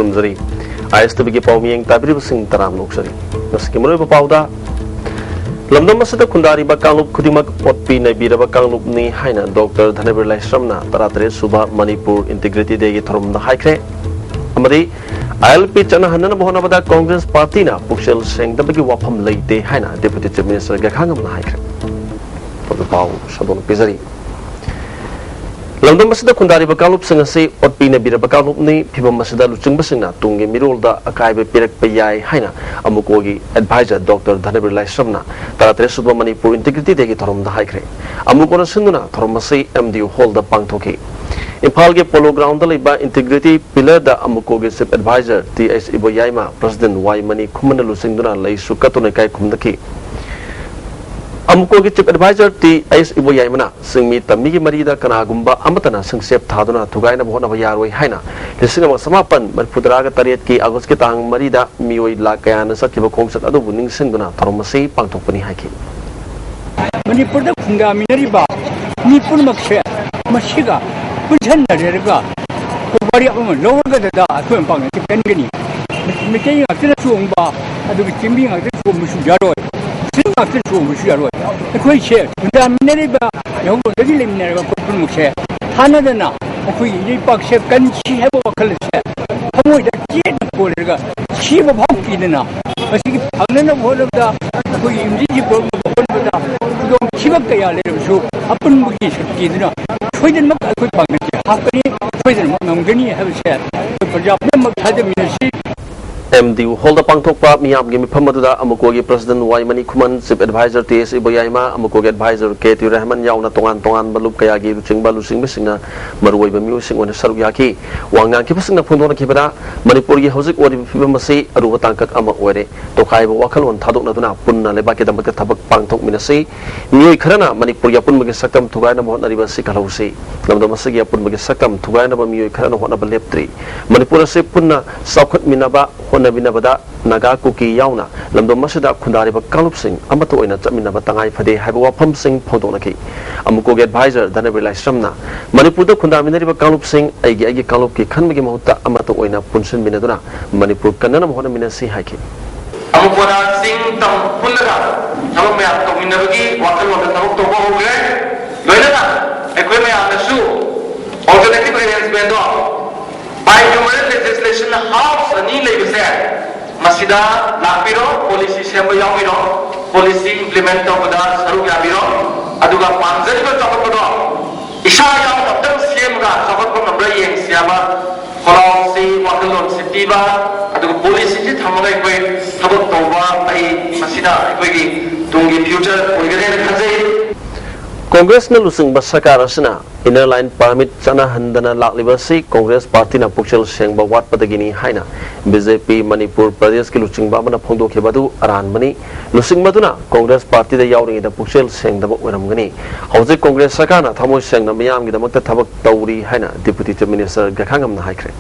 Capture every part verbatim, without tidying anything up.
ꯊꯝꯖꯔꯤ꯫ ꯑꯥꯏ ꯑꯦꯁ ꯇꯤ ꯚꯤꯒꯤ ꯄꯥꯎꯃꯤꯌꯦꯡ ꯇꯥꯕꯤꯔꯤꯕꯁꯤꯡ ꯇꯔꯥꯝꯅ ꯑꯣꯛꯆꯔꯤ꯫ ꯉꯁꯤꯒꯤ ꯃꯔꯨꯑꯣꯏꯕ ꯄꯥꯎꯗ, ꯂꯝꯗꯝ ꯑꯁꯤꯗ ꯈꯨꯟꯗꯥꯔꯤꯕ ꯀꯥꯡꯂꯨꯞ ꯈꯨꯗꯤꯡꯃꯛ ꯑꯣꯠꯄꯤ ꯅꯩꯕꯤꯔꯕ ꯀꯥꯡꯂꯨꯞꯅꯤ ꯍꯥꯏꯅ ꯗꯣꯛꯇꯔ ꯙꯅꯕꯤꯔ ꯂꯥꯏꯁ꯭ꯔꯝꯅ ꯇꯔꯥꯇꯔꯦꯠ ꯁꯨꯕ ꯃꯅꯤꯄꯨꯔ ꯏꯟꯇꯤꯒ꯭ꯔꯤꯇꯤ ꯗꯦꯒꯤ ꯊꯧꯔꯝꯗ ꯍꯥꯏꯈ꯭ꯔꯦ꯫ ꯑꯃꯗꯤ ꯑꯥꯏ ꯑꯦꯜ ꯄꯤ ꯆꯠꯅꯍꯟꯅꯅꯕ ꯍꯣꯠꯅꯕꯗ ꯀꯣꯡꯒ꯭ꯔꯦꯁ ꯄꯥꯔꯇꯤꯅ ꯄꯨꯛꯆꯦꯜ ꯁꯦꯡꯗꯕꯒꯤ ꯋꯥꯐꯝ ꯂꯩꯇꯦ ꯍꯥꯏꯅ ꯗꯦꯄ꯭ꯌꯨꯇꯤ ꯆꯤꯐ ꯃꯤꯅꯤꯁꯇꯔ ꯒꯦꯈꯥꯉꯝꯅ ꯍꯥꯏꯈ꯭ꯔꯦ꯫ ꯑꯗꯨ ꯄꯥꯎ ꯁꯟꯗꯣꯛꯅ ꯄꯤꯖꯔꯤ꯫ ꯂꯝꯗꯝ ꯑꯁꯤꯗ ꯈꯨꯟꯗꯥꯔꯤꯕ ꯀꯥꯡꯂꯨꯞꯁꯤꯡ ꯑꯁꯤ ꯑꯣꯠꯄꯤ ꯅꯩꯕꯤꯔꯕ ꯀꯥꯡꯂꯨꯞꯅꯤ꯫ ꯐꯤꯕꯝ ꯑꯁꯤꯗ ꯂꯨꯆꯤꯡꯕꯁꯤꯡꯅ ꯇꯨꯡꯒꯤ ꯃꯤꯔꯣꯜꯗ ꯑꯀꯥꯏꯕ ꯄꯤꯔꯛꯄ ꯌꯥꯏ ꯍꯥꯏꯅ ꯑꯃꯨꯀꯣꯒꯤ ꯑꯦꯗꯚꯥꯏꯖꯔ ꯗꯣꯛꯇꯔ ꯙꯅꯕꯤꯔ ꯂꯥꯏꯁ꯭ꯔꯝꯅ ꯇꯔꯥꯇꯔꯦꯠ ꯁꯨꯕ ꯃꯅꯤꯄꯨꯔ ꯏꯟꯇꯤꯒ꯭ꯔꯤꯇꯤ ꯗꯦꯒꯤ ꯊꯧꯔꯝꯗ ꯍꯥꯏꯈ꯭ꯔꯦ꯫ ꯑꯃꯨꯀꯣꯅ ꯁꯤꯟꯗꯨꯅ ꯊꯧꯔꯝ ꯑꯁꯤ ꯑꯦꯝ ꯗꯤ ꯌꯨ ꯍꯣꯜꯗ ꯄꯥꯡꯊꯣꯛꯈꯤ꯫ ꯏꯝꯐꯥꯜꯒꯤ ꯄꯣꯂꯣ ꯒ꯭ꯔꯥꯎꯟꯗ ꯂꯩꯕ ꯏꯟꯇꯤꯒ꯭ꯔꯤꯇꯤ ꯄꯤꯂꯔꯗ ꯑꯃꯨꯀꯣꯒꯤ chief adviser T H Iboyaima, president Y Mani ꯈꯨꯃꯟꯅ ꯂꯨꯆꯤꯡꯗꯨꯅ ꯂꯩꯁꯨ ꯀꯠꯇꯨꯅ ꯏꯀꯥꯏ ꯈꯨꯝꯅꯈꯤ꯫ ꯑꯃꯨꯀꯣꯒꯤ ꯆꯤꯐ ꯑꯦꯗꯚꯥꯏꯖꯔ ꯇꯤ ꯑꯩꯆ ꯏꯕꯣꯌꯥꯏꯃꯅ ꯆꯤꯡꯃꯤ ꯇꯝꯃꯤꯒꯤ ꯃꯔꯤꯗ ꯀꯅꯥꯒꯨꯝꯕ ꯑꯃꯠꯇꯅ ꯁꯤꯡꯆꯦꯞ ꯊꯥꯗꯨꯅ ꯊꯨꯒꯥꯏꯅꯕ ꯍꯣꯠꯅꯕ ꯌꯥꯔꯣꯏ ꯍꯥꯏꯅ ꯂꯤꯁꯤꯡ ꯑꯃ ꯆꯃꯥꯄꯟ ꯃꯔꯤꯐꯨꯇꯔꯥꯒ ꯇꯔꯦꯠꯀꯤ ꯑꯥꯒꯁꯀꯤ ꯇꯥꯡ ꯃꯔꯤꯗ ꯃꯤꯑꯣꯏ ꯂꯥꯈ ꯀꯌꯥꯅ ꯆꯠꯈꯤꯕ ꯈꯣꯡꯆꯠ ꯑꯗꯨꯕꯨ ꯅꯤꯡꯁꯤꯡꯗꯨꯅ ꯊꯧꯔꯝ ꯑꯁꯤ ꯄꯥꯡꯊꯣꯛꯄꯅꯤ ꯍꯥꯏꯈꯤ꯫ ꯃꯅꯤꯄꯨꯔꯗ ꯈꯨꯟꯗꯥꯃꯤꯟꯅꯔꯤꯕ ꯃꯤ ꯄꯨꯝꯅꯃꯛꯁꯦ ꯃꯁꯤꯒ ꯄꯨꯟꯁꯤꯟꯅꯔꯒ ꯋꯥꯔꯦꯞ ꯑꯃ ꯂꯧꯔꯒꯗ ꯑꯩꯈꯣꯏ ꯃꯄꯥꯡꯒꯜꯁꯤ ꯀꯟꯒꯅꯤ꯫ ꯃꯩꯇꯩ ꯉꯥꯛꯇꯅ ꯆꯣꯡꯕ, ꯑꯗꯨꯒ ꯆꯤꯡꯃꯤ ꯉꯥꯛꯇꯅ ꯆꯣꯡꯕꯁꯨ ꯌꯥꯔꯣꯏ, ꯃꯨꯁꯂꯤꯝ ꯉꯥꯛꯇꯅ ꯆꯣꯡꯕꯁꯨ ꯌꯥꯔꯣꯏ꯫ ꯑꯩꯈꯣꯏꯁꯦ ꯈꯨꯟꯗꯥꯃꯤꯟꯅꯔꯤꯕ, ꯌꯥꯍꯧꯕꯗꯒꯤ ꯂꯩꯃꯤꯟꯅꯔꯤꯕ ꯑꯩꯈꯣꯏ ꯄꯨꯝꯅꯃꯛꯁꯦ ꯊꯥꯅꯗꯅ ꯑꯩꯈꯣꯏꯒꯤ ꯏꯔꯩꯄꯥꯛꯁꯦ ꯀꯟꯁꯤ ꯍꯥꯏꯕ ꯋꯥꯈꯜ ꯑꯁꯦ ꯊꯃꯣꯏꯗ ꯆꯦꯠꯅ ꯀꯣꯜꯂꯒ ꯁꯤꯕ ꯐꯥꯎ ꯀꯤꯗꯅ ꯃꯁꯤꯒꯤ ꯐꯪꯅꯅꯕ ꯍꯣꯠꯅꯕꯗ ꯑꯩꯈꯣꯏꯒꯤ ꯏꯝꯖꯤꯟꯁꯤ ꯄꯨꯔꯛꯅꯕ ꯍꯣꯠꯅꯕꯗ ꯈꯨꯗꯣꯡꯊꯤꯕ ꯀꯌꯥ ꯂꯩꯔꯕꯁꯨ ꯑꯄꯨꯟꯕꯒꯤ ꯁꯛꯇꯤꯗꯨꯅ ꯁꯣꯏꯗꯅꯃꯛ ꯑꯩꯈꯣꯏ ꯄꯥꯡꯒꯜꯁꯦ ꯍꯥꯞꯀꯅꯤ, ꯁꯣꯏꯗꯅꯃꯛ ꯉꯝꯒꯅꯤ ꯍꯥꯏꯕꯁꯦ ꯑꯩꯈꯣꯏ ꯄ꯭ꯔꯖꯥ ꯄꯨꯝꯅꯃꯛ ꯊꯥꯖꯃꯤꯟꯅꯁꯤ꯫ ꯑꯦꯝ ꯗꯤ ꯌꯨ ꯍꯣꯜꯗ ꯄꯥꯡꯊꯣꯛꯄ ꯃꯤꯌꯥꯝꯒꯤ ꯃꯤꯐꯝ ꯑꯗꯨꯗ ꯑꯃꯨꯀꯣꯒꯤ ꯄ꯭ꯔꯁꯤꯗꯦꯟ ꯋꯥꯏ ꯃꯅꯤ ꯈꯨꯃꯟ, ꯆꯤꯐ ꯑꯦꯗꯚꯥꯏꯖꯔ ꯇꯤ ꯑꯦꯁ ꯏꯕꯣꯌꯥꯏꯃ, ꯑꯃꯨꯀꯣꯒꯤ ꯑꯦꯗꯚꯥꯏꯖꯔ ꯀꯦ ꯇꯤ ꯔꯍꯃꯟ ꯌꯥꯎꯅ ꯇꯣꯉꯥꯟ ꯇꯣꯉꯥꯟꯕ ꯂꯨꯞ ꯀꯌꯥꯒꯤ ꯂꯨꯆꯤꯡꯕ ꯂꯨꯆꯤꯡꯕꯁꯤꯡꯅ ꯃꯔꯨꯑꯣꯏꯕ ꯃꯤꯑꯣꯏꯁꯤꯡ ꯑꯣꯏꯅ ꯁꯔꯨꯛ ꯌꯥꯈꯤ꯫ ꯋꯥ ꯉꯥꯡꯈꯤꯕꯁꯤꯡꯅ ꯐꯣꯡꯗꯣꯛꯅꯈꯤꯕꯗ, ꯃꯅꯤꯄꯨꯔꯒꯤ ꯍꯧꯖꯤꯛ ꯑꯣꯏꯔꯤꯕ ꯐꯤꯕꯝ ꯑꯁꯤ ꯑꯔꯨꯕ ꯇꯥꯡꯀꯛ ꯑꯃ ꯑꯣꯏꯔꯦ꯫ ꯇꯣꯈꯥꯏꯕ ꯋꯥꯈꯜꯂꯣꯟ ꯊꯥꯗꯣꯛꯅꯗꯨꯅ ꯄꯨꯟꯅ ꯂꯩꯕꯥꯛꯀꯤꯗꯃꯛꯇ ꯊꯕꯛ ꯄꯥꯡꯊꯣꯛꯃꯤꯟꯅꯁꯤ꯫ ꯃꯤꯑꯣꯏ ꯈꯔꯅ ꯃꯅꯤꯄꯨꯔꯒꯤ ꯑꯄꯨꯟꯕꯒꯤ ꯁꯛꯇꯝ ꯊꯨꯒꯥꯏꯅꯕ ꯍꯣꯠꯅꯔꯤꯕ ꯑꯁꯤ ꯀꯜꯍꯧꯁꯤ꯫ ꯂꯝꯗꯝ ꯑꯁꯤꯒꯤ ꯑꯄꯨꯟꯕꯒꯤ ꯁꯛꯇꯝ ꯊꯨꯒꯥꯏꯅꯕ ꯃꯤꯑꯣꯏ ꯈꯔꯅ ꯍꯣꯠꯅꯕ ꯂꯦꯞꯇ꯭ꯔꯤ꯫ ꯃꯅꯤꯄꯨꯔ ꯑꯁꯤ ꯄꯨꯟꯅ ꯆꯥꯎꯈꯠꯃꯤꯟꯅꯕ ꯍꯣꯠꯅ- ꯅꯕꯤꯅꯕꯗ ꯅꯥꯒꯥ ꯀꯨꯀꯤ ꯌꯥꯎꯅ ꯂꯝꯗꯝ ꯑꯁꯤꯗ ꯈꯨꯟꯗꯥꯔꯤꯕ ꯀꯥꯡꯂꯨꯞꯁꯤꯡ ꯑꯃꯠꯇ ꯑꯣꯏꯅ ꯆꯠꯃꯤꯟꯅꯕ ꯇꯉꯥꯏ ꯐꯗꯦ ꯍꯥꯏꯕ ꯋꯥꯐꯝꯁꯤꯡ ꯐꯣꯡꯗꯣꯛꯅꯈꯤ꯫ ꯑꯃꯨꯀꯣꯒꯤ ꯑꯦꯗꯚꯥꯏꯖꯔ ꯙꯅꯕꯤꯔ ꯂꯥꯏꯁ꯭ꯔꯝꯅ ꯃꯅꯤꯄꯨꯔꯗ ꯈꯨꯟꯗꯥꯃꯤꯟꯅꯔꯤꯕ ꯀꯥꯡꯂꯨꯞꯁꯤꯡ ꯑꯩꯒꯤ ꯑꯩꯒꯤ ꯀꯥꯡꯂꯨꯞꯀꯤ ꯈꯟꯕꯒꯤ ꯃꯍꯨꯠꯇ ꯑꯃꯠꯇ ꯑꯣꯏꯅ ꯄꯨꯟꯁꯤꯟꯃꯤꯟꯅꯗꯨꯅ ꯃꯅꯤꯄꯨꯔ ꯀꯟꯅꯅꯕ ꯍꯣꯠꯅꯃꯤꯟꯅꯁꯤ ꯍꯥꯏꯈꯤ꯫ ꯑꯃꯨꯛ ꯀꯣꯟꯅ ꯆꯤꯡ ꯇꯝ ꯄꯨꯜꯂꯒ ꯊꯕꯛ ꯃꯌꯥꯝ ꯇꯧꯃꯤꯟꯅꯕꯒꯤ ꯋꯥꯈꯜꯂꯣꯟꯗ ꯊꯕꯛ ꯇꯧꯕ ꯍꯧꯈ꯭ꯔꯦ꯫ ꯂꯣꯏꯅꯅ ꯑꯩꯈꯣꯏ ꯃꯌꯥꯝꯅꯁꯨ alternative arrangementꯗꯣ, bicameral legislation house ꯑꯅꯤ ꯂꯩꯕꯁꯦ, ꯃꯁꯤꯗ ꯂꯥꯛꯄꯤꯔꯣ, policy ꯁꯦꯝꯕ ꯌꯥꯎꯕꯤꯔꯣ, policy implement ꯇꯧꯕꯗ ꯁꯔꯨꯛ ꯌꯥꯕꯤꯔꯣ, ꯑꯗꯨꯒ ꯄꯥꯝꯖꯔꯤꯕ ꯆꯥꯎꯈꯠꯄꯗꯣ ꯏꯁꯥ ꯌꯥꯎꯅ ꯑꯝꯇꯪ ꯁꯦꯝꯃꯒ ꯆꯥꯎꯈꯠꯄ ꯉꯝꯕ꯭ꯔꯥ ꯌꯦꯡꯁꯤ ꯍꯥꯏꯕ ꯈꯣꯜꯂꯥꯎꯁꯤ, ꯋꯥꯈꯜꯂꯣꯟꯁꯤ ꯄꯤꯕ, ꯑꯗꯨꯒ policyꯁꯤ ꯊꯝꯃꯒ ꯑꯩꯈꯣꯏ ꯊꯕꯛ ꯇꯧꯕ, ꯑꯩ ꯃꯁꯤꯅ ꯑꯩꯈꯣꯏꯒꯤ ꯇꯨꯡꯒꯤ future ꯑꯣꯏꯒꯅꯦꯅ ꯈꯟꯖꯩ꯫ ꯀꯣꯡꯒ꯭ꯔꯦꯁꯅ ꯂꯨꯆꯤꯡꯕ ꯁꯔꯀꯥꯔ ꯑꯁꯤꯅ Inner Line Permit ꯆꯠꯅꯍꯟꯗꯅ ꯂꯥꯛꯂꯤꯕ ꯑꯁꯤ ꯀꯣꯡꯒ꯭ꯔꯦꯁ ꯄꯥꯔꯇꯤꯅ ꯄꯨꯛꯆꯦꯜ ꯁꯦꯡꯕ ꯋꯥꯠꯄꯗꯒꯤꯅꯤ ꯍꯥꯏꯅ BJP ꯃꯅꯤꯄꯨꯔ ꯄ꯭ꯔꯗꯦꯁꯀꯤ ꯂꯨꯆꯤꯡꯕ ꯑꯃꯅ ꯐꯣꯡꯗꯣꯛꯈꯤꯕ ꯑꯗꯨ ꯑꯔꯥꯟꯕꯅꯤ꯫ ꯂꯨꯆꯤꯡꯕꯗꯨꯅ ꯀꯣꯡꯒ꯭ꯔꯦꯁ ꯄꯥꯔꯇꯤꯗ ꯌꯥꯎꯔꯤꯉꯩꯗ ꯄꯨꯛꯆꯦꯜ ꯁꯦꯡꯗꯕ ꯑꯣꯏꯔꯝꯒꯅꯤ꯫ ꯍꯧꯖꯤꯛ ꯀꯣꯡꯒ꯭ꯔꯦꯁ ꯁꯔꯀꯥꯔꯅ ꯊꯃꯣꯏ ꯁꯦꯡꯅ ꯃꯤꯌꯥꯝꯒꯤꯗꯃꯛꯇ ꯊꯕꯛ ꯇꯧꯔꯤ ꯍꯥꯏꯅ Deputy Chief Minister ꯒꯩꯈꯥꯉꯝꯅ ꯍꯥꯏꯈ꯭ꯔꯦ꯫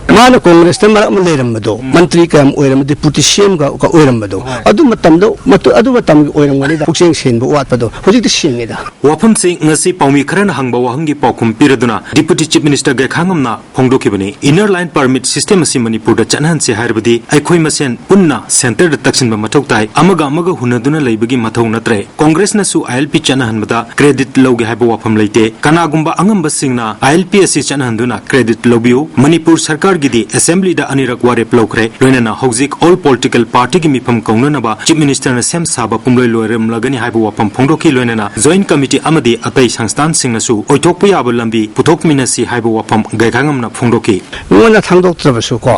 ꯃꯥꯅ ꯀꯣꯡꯒ꯭ꯔꯦꯁꯇ ꯃꯔꯛ ꯑꯃ ꯂꯩꯔꯝꯕꯗꯣ, ꯎꯝ꯫ ꯃꯟꯇ꯭ꯔꯤ ꯀꯌꯥꯝ ꯑꯣꯏꯔꯝꯕ, ꯗꯤꯄꯨꯇꯤ ꯁꯤ ꯑꯦꯝꯒ ꯑꯣꯏꯔꯝꯕꯗꯣ, ꯍꯣꯏ꯫ ꯑꯗꯨ ꯃꯇꯝꯗ, ꯃꯇꯨ-, ꯑꯗꯨ ꯃꯇꯝꯒꯤ ꯑꯣꯏꯔꯝꯒꯅꯤꯗ, ꯄꯨꯛꯆꯦꯜ ꯁꯦꯡꯕ ꯋꯥꯠꯄꯗꯣ꯫ ꯍꯧꯖꯤꯛꯇꯤ ꯁꯦꯡꯉꯦꯗ꯫ ꯋꯥꯐꯝꯁꯤ ꯉꯁꯤ ꯄꯥꯎꯃꯤ ꯈꯔꯅ ꯍꯪꯕ ꯋꯥꯍꯪꯒꯤ ꯄꯥꯎꯈꯨꯝ ꯄꯤꯔꯗꯨꯅ Deputy Chief Minister ꯒꯩꯈꯥꯉꯝꯅ ꯐꯣꯡꯗꯣꯛꯈꯤꯕꯅꯤ꯫ Inner Line Permit system ꯑꯁꯤ ꯃꯅꯤꯄꯨꯔꯗ ꯆꯠꯅꯍꯟꯁꯤ ꯍꯥꯏꯔꯕꯗꯤ ꯑꯩꯈꯣꯏ ꯃꯁꯦꯟ ꯄꯨꯟꯅ centreꯗ ꯇꯛꯁꯤꯟꯕ ꯃꯊꯧ ꯇꯥꯏ꯫ ꯑꯃꯒ ꯑꯃꯒ ꯍꯨꯟꯅꯗꯨꯅ ꯂꯩꯕꯒꯤ ꯃꯊꯧ ꯅꯠꯇ꯭ꯔꯦ꯫ ꯀꯣꯡꯒ꯭ꯔꯦꯁꯅꯁꯨ ILP ꯆꯠꯅꯍꯟꯕꯗ credit ꯂꯧꯒꯦ ꯍꯥꯏꯕ ꯋꯥꯐꯝ ꯂꯩꯇꯦ꯫ ꯀꯅꯥꯒꯨꯝꯕ ꯑꯉꯝꯕꯁꯤꯡꯅ ILP ꯑꯁꯤ ꯆꯠꯅꯍꯟꯗꯨꯅ credit ꯂꯧꯕꯤꯌꯨ꯫ ꯃꯅꯤꯄꯨꯔ ꯁꯔꯀꯥꯔꯒꯤꯗꯤ Assemblyꯗ ꯑꯅꯤꯔꯛ ꯋꯥꯔꯦꯞ ꯂꯧꯈ꯭ꯔꯦ꯫ ꯂꯣꯏꯅꯅ ꯍꯧꯖꯤꯛ all political partyꯒꯤ ꯃꯤꯐꯝ ꯀꯧꯅꯅꯕ Chief Ministerꯅ ꯁꯦꯝ ꯁꯥꯕ ꯄꯨꯝꯂꯣꯏ ꯂꯣꯏꯔꯝꯂꯒꯅꯤ ꯍꯥꯏꯕ ꯋꯥꯐꯝ ꯐꯣꯡꯗꯣꯛꯈꯤ꯫ ꯂꯣꯏꯅꯅ Joint Committee ꯑꯃꯗꯤ ꯑꯇꯩ ꯁꯪꯁꯊꯥꯟꯁꯤꯡꯅꯁꯨ ꯑꯣꯏꯊꯣꯛꯄ ꯌꯥꯕ ꯂꯝꯕꯤ ꯄꯨꯊꯣꯛꯃꯤꯟꯅꯁꯤ ꯍꯥꯏꯕ ꯋꯥꯐꯝ ꯒꯩꯈꯥꯉꯝꯅ ꯐꯣꯡꯗꯣꯛꯈꯤ꯫ ꯃꯤꯉꯣꯟꯗ ꯊꯥꯡꯗꯣꯛꯇ꯭ꯔꯕꯁꯨ ꯀꯣ,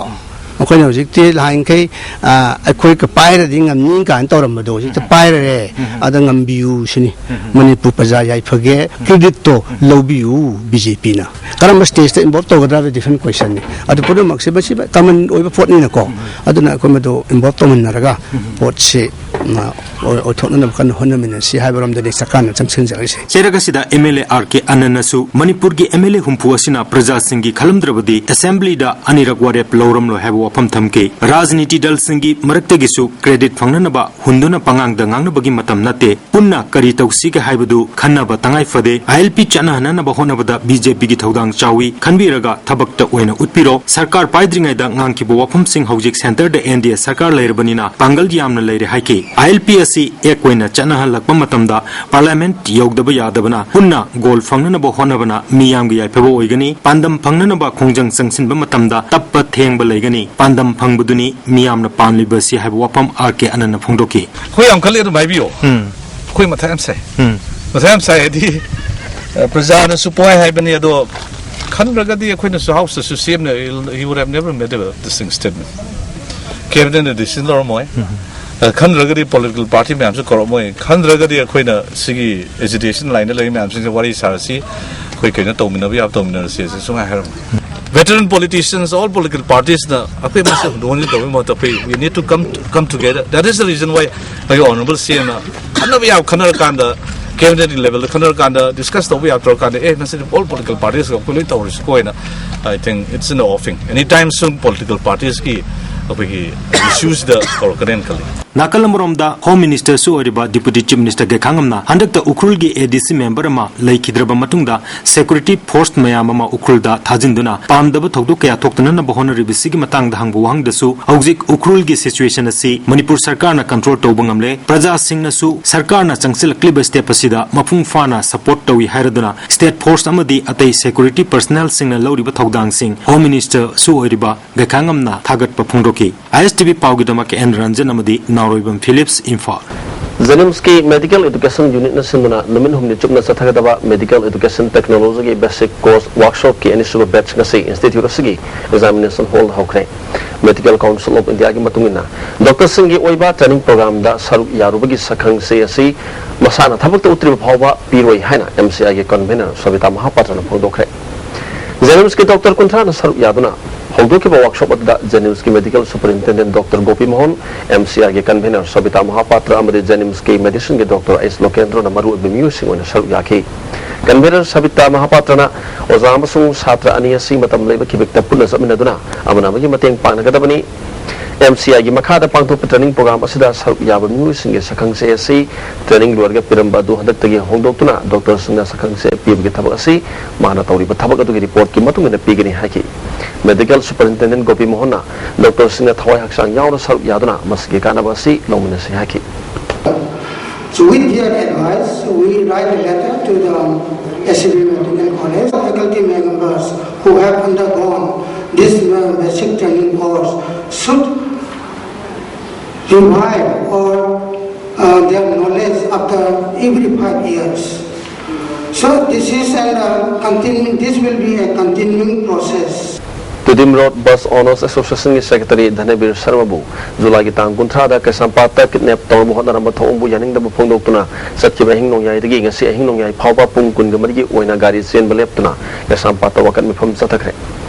ꯑꯩꯈꯣꯏꯅ ꯍꯧꯖꯤꯛꯇꯤ ꯂꯥꯏꯡꯈꯩ, ꯑ, ꯑꯩꯈꯣꯏꯒ ꯄꯥꯏꯔꯗꯤ ꯉꯝꯅꯤ ꯀꯥꯏꯅ ꯇꯧꯔꯝꯕꯗꯣ ꯍꯧꯖꯤꯛꯇ ꯎꯝ꯫ ꯄꯥꯏꯔꯔꯦ꯫ ꯎꯝ꯫ ꯑꯗ ꯉꯝꯕꯤꯌꯨ ꯁꯤꯅꯤ꯫ ꯎꯝ꯫ ꯃꯅꯤꯄꯨꯔ ꯄ꯭ꯔꯖꯥ ꯌꯥꯏꯐꯒꯦ, ꯎꯝ꯫ Creditꯇꯣ ꯎꯝ꯫ ꯂꯧꯕꯤꯌꯨ BJPꯅ꯫ ꯀꯔꯝꯕ stageꯇ involve ꯇꯧꯒꯗ꯭ꯔꯥ ꯍꯥꯏꯕ different questionꯅꯤ꯫ ꯑꯗꯨ ꯄꯨꯝꯅꯃꯛꯁꯦ ꯃꯁꯤ common ꯑꯣꯏꯕ ꯄꯣꯠꯅꯤꯅꯀꯣ꯫ ꯎꯝ꯫ ꯑꯗꯨꯅ ꯑꯩꯈꯣꯏ ꯃꯗꯨ involve ꯇꯧꯃꯤꯟꯅꯔꯒ ꯎꯝ꯫ ꯄꯣꯠꯁꯤ ꯑ, ꯑꯣꯏ-, ꯑꯣꯏꯊꯣꯛꯅꯅꯕ ꯀꯟꯅ ꯍꯣꯠꯅꯃꯤꯟꯅꯁꯤ ꯍꯥꯏꯕꯔꯣꯝꯗꯅꯤ ꯁꯔꯀꯥꯔꯅ ꯆꯪꯁꯤꯟꯖꯔꯛꯏꯁꯦ꯫ ꯆꯦꯔꯛ ꯑꯁꯤꯗ ꯑꯦꯝ ꯑꯦꯜ ꯑꯦ ꯑꯥꯔ ꯀꯦ ꯑꯅꯟꯅꯁꯨ ꯃꯅꯤꯄꯨꯔꯒꯤ ꯑꯦꯝ ꯑꯦꯜ ꯑꯦ ꯍꯨꯝꯐꯨ ꯑꯁꯤꯅ ꯄ꯭ꯔꯖꯥꯁꯤꯡꯒꯤ ꯈꯜꯂꯝꯗ꯭ꯔꯕꯗꯤ ꯑꯦꯁꯦꯝꯕ꯭ꯂꯤꯗ ꯑꯅꯤꯔꯛ ꯋꯥꯔꯦꯞ ꯂꯧꯔꯝꯂꯣꯏ ꯍꯥꯏꯕ ꯋꯥꯐꯝ ꯊꯝꯈꯤ꯫ ꯔꯥꯖꯅꯤꯇꯤ ꯗꯜꯁꯤꯡꯒꯤ ꯃꯔꯛꯇꯒꯤꯁꯨ ꯀ꯭ꯔꯦꯗꯤꯠ ꯐꯪꯅꯅꯕ ꯍꯨꯟꯗꯨꯅ ꯄꯉꯥꯡꯗ ꯉꯥꯡꯅꯕꯒꯤ ꯃꯇꯝ ꯅꯠꯇꯦ꯫ ꯄꯨꯟꯅ ꯀꯔꯤ ꯇꯧꯁꯤꯒꯦ ꯍꯥꯏꯕꯗꯨ ꯈꯟꯅꯕ ꯇꯉꯥꯏ ꯐꯗꯦ꯫ ꯑꯥꯏ ꯑꯦꯜ ꯄꯤ ꯆꯠꯅꯍꯟꯅꯅꯕ ꯍꯣꯠꯅꯕꯗ ꯕꯤ ꯖꯦ ꯄꯤꯒꯤ ꯊꯧꯗꯥꯡ ꯆꯥꯎꯏ꯫ ꯈꯟꯕꯤꯔꯒ ꯊꯕꯛꯇ ꯑꯣꯏꯅ ꯎꯠꯄꯤꯔꯣ꯫ ꯁꯔꯀꯥꯔ ꯄꯥꯏꯗ꯭ꯔꯤꯉꯩꯗ ꯉꯥꯡꯈꯤꯕ ꯋꯥꯐꯝꯁꯤꯡ ꯍꯧꯖꯤꯛ ꯁꯦꯟꯇꯔꯗ ꯑꯦꯟ ꯗꯤ ꯑꯦ ꯁꯔꯀꯥꯔ ꯂꯩꯔꯕꯅꯤꯅ ꯄꯥꯡꯒꯜ ꯌꯥꯝꯅ ꯂꯩꯔꯦ ꯍꯥꯏꯈꯤ꯫ ꯑꯥꯏ ꯑꯦꯜ ꯄꯤ ꯑꯁꯤ ꯑꯦꯛ ꯑꯣꯏꯅ ꯆꯠꯅꯍꯜꯂꯛꯄ ꯃꯇꯝꯗ ꯄꯥꯔꯂꯤꯌꯥꯃꯦꯟꯠ ꯌꯧꯗꯕ ꯌꯥꯗꯕꯅ ꯄꯨꯟꯅ ꯒꯣꯜ ꯐꯪꯅꯅꯕ ꯍꯣꯠꯅꯕꯅ ꯃꯤꯌꯥꯝꯒꯤ ꯌꯥꯏꯐꯕ ꯑꯣꯏꯒꯅꯤ꯫ ꯄꯥꯟꯗꯝ ꯐꯪꯅꯅꯕ ꯈꯣꯡꯖꯪ ꯆꯪꯁꯤꯟꯕ ꯃꯇꯝꯗ ꯇꯞꯄ ꯊꯦꯡꯕ ꯂꯩꯒꯅꯤ꯫ ꯄꯥꯟꯗꯝ ꯐꯪꯕꯗꯨꯅꯤ ꯃꯤꯌꯥꯝꯅ ꯄꯥꯝꯂꯤꯕꯁꯤ ꯍꯥꯏꯕ ꯋꯥꯐꯝ ꯑꯥꯔ ꯀꯦ ꯑꯅꯟꯅ ꯐꯣꯡꯗꯣꯛꯈꯤ꯫ ꯑꯩꯈꯣꯏ ꯌꯥꯝ ꯈꯜꯂꯤ ꯑꯗꯨꯝ ꯍꯥꯏꯕꯤꯌꯣ꯫ ꯎꯝ꯫ ꯑꯩꯈꯣꯏ ꯃꯊꯥ ꯌꯥꯝ ꯁꯥꯏ꯫ ꯎꯝ꯫ ꯃꯊꯥ ꯌꯥꯝ ꯁꯥꯏ ꯍꯥꯏꯗꯤ, ꯑ, ꯄ꯭ꯔꯖꯥꯅꯁꯨ ꯄꯣꯏ ꯍꯥꯏꯕꯅꯤ, ꯑꯗꯣ ꯈꯟꯗ꯭ꯔꯒꯗꯤ ꯑꯩꯈꯣꯏꯅꯁꯨ ꯍꯥꯎꯁꯇꯁꯨ ꯁꯤ ꯑꯦꯝꯅ, he would have never made a, this thing statement. ꯀꯦꯕꯤꯅꯦꯠꯅ ꯗꯤꯁꯤꯖꯟ ꯂꯧꯔꯝꯃꯣꯏ꯫ ꯎꯝ꯫ ꯑ, ꯈꯟꯗ꯭ꯔꯒꯗꯤ ꯄꯣꯂꯤꯇꯤꯀꯦꯜ ꯄꯥꯔꯇꯤ ꯃꯌꯥꯝꯁꯨ ꯀꯧꯔꯝꯃꯣꯏ꯫ ꯈꯟꯗ꯭ꯔꯒꯗꯤ ꯑꯩꯈꯣꯏꯅ ꯁꯤꯒꯤ ꯑꯦꯖꯤꯇꯦꯁꯟ ꯂꯥꯏꯟꯗ ꯂꯩꯔꯤ ꯃꯌꯥꯝꯁꯤꯡꯁꯦ ꯋꯥꯔꯤ ꯁꯥꯔꯁꯤ, ꯑꯩꯈꯣꯏ ꯀꯩꯅꯣ ꯇꯧꯃꯤꯟꯅꯕ ꯌꯥꯕ ꯇꯧꯃꯤꯟꯅꯔꯁꯤ ꯑꯁꯤ ꯁꯨꯡꯍꯥꯏ ꯍꯥꯏꯔꯝꯃꯣꯏ꯫ Veteran politicians, all political parties ꯅ ꯑꯩꯈꯣꯏ ꯃꯁꯦꯜ ꯍꯨꯟꯗꯣꯛ ꯍꯨꯟꯖꯤꯟ ꯇꯧꯕꯒꯤ ꯃꯍꯨꯠꯇ ꯑꯩꯈꯣꯏ we need to come, come together. That is the reason why ꯑꯩꯈꯣꯏꯒꯤ honourable C M ꯅ ꯈꯟꯅꯕ ꯌꯥꯕ ꯈꯟꯅꯔꯀꯥꯟꯗ, cabinet level ꯗ ꯈꯟꯅꯔꯀꯥꯟꯗ, discuss ꯇꯧꯕ ꯌꯥꯕ ꯇꯧꯔꯀꯥꯟꯗ, ꯑꯦ, ꯃꯁꯤꯗꯤ all political parties ꯒ ꯑꯩꯈꯣꯏ ꯂꯣꯏ ꯇꯧꯔꯁꯤꯀꯣ ꯍꯥꯏꯅ, I think it's in the offing. Any time soon political parties ꯀꯤ ꯑꯩꯈꯣꯏꯒꯤ issue ꯁꯤꯗ ꯀꯧꯔꯛꯀꯅꯦꯅ ꯈꯜꯂꯤ꯫ ꯅꯥꯀꯜ ꯑꯃꯔꯣꯝꯗ, ꯍꯣꯝ ꯃꯤꯅꯤꯁꯇꯔꯁꯨ ꯑꯣꯏꯔꯤꯕ ꯗꯤꯄꯨꯇꯤ ꯆꯤꯐ ꯃꯤꯅꯤꯁꯇꯔ ꯒꯦꯈꯥꯡꯉꯝꯅ ꯍꯟꯗꯛꯇ ꯎꯈ꯭ꯔꯨꯜꯒꯤ ꯑꯦ ꯗꯤ ꯁꯤ ꯃꯦꯝꯕꯔ ꯑꯃ ꯂꯩꯈꯤꯗ꯭ꯔꯕ ꯃꯇꯨꯡꯗ security force ꯃꯌꯥꯝ ꯑꯃ ꯎꯈ꯭ꯔꯨꯜꯗ ꯊꯥꯖꯤꯟꯗꯨꯅ ꯄꯥꯝꯗꯕ ꯊꯧꯗꯣꯛ ꯀꯌꯥ ꯊꯣꯛꯇꯅꯅꯕ ꯍꯣꯠꯅꯔꯤꯕꯁꯤꯒꯤ ꯃꯇꯥꯡꯗ ꯍꯪꯕ ꯋꯥꯍꯪꯗꯁꯨ ꯍꯧꯖꯤꯛ ꯎꯈ꯭ꯔꯨꯜꯒꯤ situation ꯑꯁꯤ ꯃꯅꯤꯄꯨꯔ ꯁꯔꯀꯥꯔꯅ control ꯇꯧꯕ ꯉꯝꯂꯦ, ꯄ꯭ꯔꯖꯥꯁꯤꯡꯅꯁꯨ ꯁꯔꯀꯥꯔꯅ ꯆꯪꯁꯤꯜꯂꯛꯂꯤꯕ step ꯑꯁꯤꯗ ꯃꯄꯨꯡ ꯐꯥꯅ support ꯇꯧꯏ ꯍꯥꯏꯔꯗꯨꯅ state force ꯑꯃꯗꯤ ꯑꯇꯩ security personnel ꯁꯤꯡꯅ ꯂꯧꯔꯤꯕ ꯊꯧꯗꯥꯡꯁꯤꯡ ꯍꯣꯝ ꯃꯤꯅꯤꯁꯇꯔꯁꯨ ꯑꯣꯏꯔꯤꯕ ꯒꯩꯈꯥꯉꯝꯅ ꯊꯥꯒꯠꯄ ꯐꯣꯡꯗꯣꯛꯈꯤ꯫ ꯑꯥꯏ ꯑꯦꯁ ꯇꯤ ꯚꯤ ꯄꯥꯎꯒꯤꯗꯃꯛ ꯑꯦꯟ ꯔꯟꯖꯟ ꯑꯃꯗꯤ ꯅꯥꯎꯔꯣꯏꯕꯝ ꯐꯤꯂꯤꯞꯁ, ꯏꯝꯐꯥꯜ꯫ ꯖꯦꯅꯤꯝꯁꯀꯤ ꯃꯦꯗꯤꯀꯦꯜ ꯏꯗꯨꯀꯦꯁꯟ ꯌꯨꯅꯤꯠꯅ ꯁꯤꯟꯗꯨꯅ ꯅꯨꯃꯤꯠ ꯍꯨꯝꯅꯤ ꯆꯨꯞꯅ ꯆꯠꯊꯒꯗꯕ ꯃꯦꯗꯤꯀꯦꯜ ꯏꯗꯨꯀꯦꯁꯟ ꯇꯦꯛꯅꯣꯂꯣꯖꯤꯒꯤ ꯕꯦꯁꯤꯛ ꯀꯣꯔꯁ ꯋꯥꯔꯛꯁꯣꯞꯀꯤ ꯑꯅꯤꯁꯨꯕ ꯕꯦꯠꯆ ꯉꯁꯤ ꯏꯟꯁꯇꯤꯇ꯭ꯌꯨꯠ ꯑꯁꯤꯒꯤ ꯑꯦꯛꯖꯥꯃꯤꯅꯦꯁꯟ ꯍꯣꯜꯗ ꯍꯧꯈ꯭ꯔꯦ꯫ ꯃꯦꯗꯤꯀꯦꯜ ꯀꯥꯎꯟꯁꯤꯜ ꯑꯣꯐ ꯏꯟꯗꯤꯌꯥꯒꯤ ꯃꯇꯨꯡ ꯏꯟꯅ, ꯗꯣꯛꯇꯔꯁꯤꯡꯒꯤ ꯑꯣꯏꯕ ꯇ꯭ꯔꯦꯅꯤꯡ ꯄ꯭ꯔꯣꯒ꯭ꯔꯥꯝꯗ ꯁꯔꯨꯛ ꯌꯥꯔꯨꯕꯒꯤ ꯁꯛꯈꯪꯆꯦ ꯑꯁꯤ ꯃꯁꯥꯅ ꯊꯕꯛꯇ ꯎꯠꯇ꯭ꯔꯤꯕ ꯐꯥꯎꯕ ꯄꯤꯔꯣꯏ ꯍꯥꯏꯅ ꯑꯦꯝ ꯁꯤ ꯑꯥꯏꯒꯤ ꯀꯟꯚꯦꯅꯔ ꯁꯣꯕꯤꯇꯥ ꯃꯍꯥꯄꯥꯇ꯭ꯔꯅ ꯐꯣꯡꯗꯣꯛꯈ꯭ꯔꯦ꯫ ꯖꯦꯅꯤꯝꯁꯀꯤ ꯗꯣꯛꯇꯔ ꯀꯨꯟꯊ꯭ꯔꯥꯅ ꯁꯔꯨꯛ ꯌꯥꯗꯨꯅ ꯍꯧꯗꯣꯛꯈꯤꯕ ꯋꯥꯔꯛꯁꯣꯞ ꯑꯗꯨꯗ ꯖꯦꯅꯤꯝꯁꯀꯤ medical superintendent doctor Gopi Mohan, M C ꯑꯥꯏꯒꯤ ꯀꯟꯚꯦꯅꯔ ꯁꯕꯤꯇꯥ ꯃꯍꯥꯄꯥꯇ꯭ꯔ ꯑꯃꯗꯤ ꯖꯦꯅꯤꯝꯁꯀꯤ ꯃꯦꯗꯤꯁꯤꯟꯒꯤ ꯗꯣꯛꯇꯔ ꯑꯩꯆ ꯂꯣꯀꯦꯟꯗ꯭ꯔꯣꯅ ꯃꯔꯨꯑꯣꯏꯕ ꯃꯤꯑꯣꯏꯁꯤꯡ ꯑꯣꯏꯅ ꯁꯔꯨꯛ ꯌꯥꯈꯤ꯫ ꯀꯟꯚꯦꯅꯔ ꯁꯕꯤꯇꯥ ꯃꯍꯥꯄꯥꯇ꯭ꯔꯅ ꯑꯣꯖꯥ ꯑꯃꯁꯨꯡ ꯁꯥꯇ꯭ꯔ ꯑꯅꯤ ꯑꯁꯤ ꯃꯇꯝ ꯂꯩꯕ ꯈꯤꯕꯤꯛꯇ ꯄꯨꯟꯅ ꯆꯠꯃꯤꯟꯅꯗꯨꯅ ꯑꯃꯅ ꯑꯃꯒꯤ ꯃꯇꯦꯡ ꯄꯥꯡꯅꯒꯗꯕꯅꯤ꯫ ꯑꯦꯝ ꯁꯤ ꯑꯥꯏꯒꯤ ꯃꯈꯥꯗ ꯄꯥꯡꯊꯣꯛꯄ ꯇ꯭ꯔꯦꯅꯤꯡ ꯄ꯭ꯔꯣꯒ꯭ꯔꯥꯝ ꯑꯁꯤꯗ ꯁꯔꯨꯛ ꯌꯥꯕ ꯃꯤꯑꯣꯏꯁꯤꯡꯒꯤ ꯁꯛꯈꯪꯆꯦ ꯑꯁꯤ ꯇ꯭ꯔꯦꯅꯤꯡ ꯂꯣꯏꯔꯒ ꯄꯤꯔꯝꯕ ꯑꯗꯨ ꯍꯟꯗꯛꯇꯒꯤ ꯍꯣꯡꯗꯣꯛꯇꯨꯅ ꯗꯣꯛꯇꯔꯁꯤꯡꯅ ꯁꯛꯈꯪꯆꯦ ꯄꯤꯕꯒꯤ ꯊꯕꯛ ꯑꯁꯤ ꯃꯥꯅ ꯇꯧꯔꯤꯕ ꯊꯕꯛ ꯑꯗꯨꯒꯤ ꯔꯤꯄꯣꯔꯠꯀꯤ ꯃꯇꯨꯡ ꯏꯟꯅ ꯄꯤꯒꯅꯤ ꯍꯥꯏꯈꯤ꯫ ꯃꯦꯗꯤꯀꯦꯜ ꯁꯨꯄꯔꯤꯟꯇꯦꯟꯗꯦꯟꯠ ꯒꯣꯄꯤ ꯃꯣꯍꯟꯅ ꯗꯣꯛꯇꯔꯁꯤꯡꯅ ꯊꯋꯥꯏ ꯍꯛꯆꯥꯡ ꯌꯥꯎꯅ ꯁꯔꯨꯛ ꯌꯥꯗꯨꯅ ꯃꯁꯤꯒꯤ ꯀꯥꯟꯅꯕ ꯑꯁꯤ ꯂꯧꯃꯤꯟꯅꯁꯤ ꯍꯥꯏꯈꯤ꯫ So with their advice, we write a letter to the S C B Medical College. Faculty members who have undergone this uh, basic training course should revive or uh, their knowledge after every five years. So this is an uh, continu- this will be a continuing process. Tiddim road bus owners ꯑꯦꯁꯣꯁꯤꯌꯦꯁꯟꯒꯤ secretary Dhanbir ꯁꯔꯃꯕꯨ ꯖꯨꯂꯥꯏꯒꯤ ꯇꯥꯡ ꯀꯨꯟꯊ꯭ꯔꯥꯗ ꯀꯩꯁꯥꯝꯄꯥꯠꯇ ꯀꯤꯗꯅꯦꯞ ꯇꯧꯅꯕ ꯍꯣꯠꯅꯔꯝꯕ ꯊꯧꯑꯣꯡꯕꯨ ꯌꯥꯅꯤꯡꯗꯕ ꯐꯣꯡꯗꯣꯛꯇꯨꯅ ꯆꯠꯈꯤꯕ ꯑꯍꯤꯡ ꯅꯣꯡꯌꯥꯏꯗꯒꯤ ꯉꯁꯤ ꯑꯍꯤꯡ ꯅꯣꯡꯌꯥꯏ ꯐꯥꯎꯕ ꯄꯨꯡ ꯀꯨꯟꯒ ꯃꯔꯤꯒꯤ ꯑꯣꯏꯅ ꯒꯥꯔꯤ ꯆꯦꯟꯕ ꯂꯦꯞꯇꯨꯅ ꯀꯩꯁꯥꯝꯄꯥꯠꯇ ꯋꯥꯀꯠ ꯃꯤꯐꯝ ꯆꯠꯊꯈ꯭ꯔꯦ꯫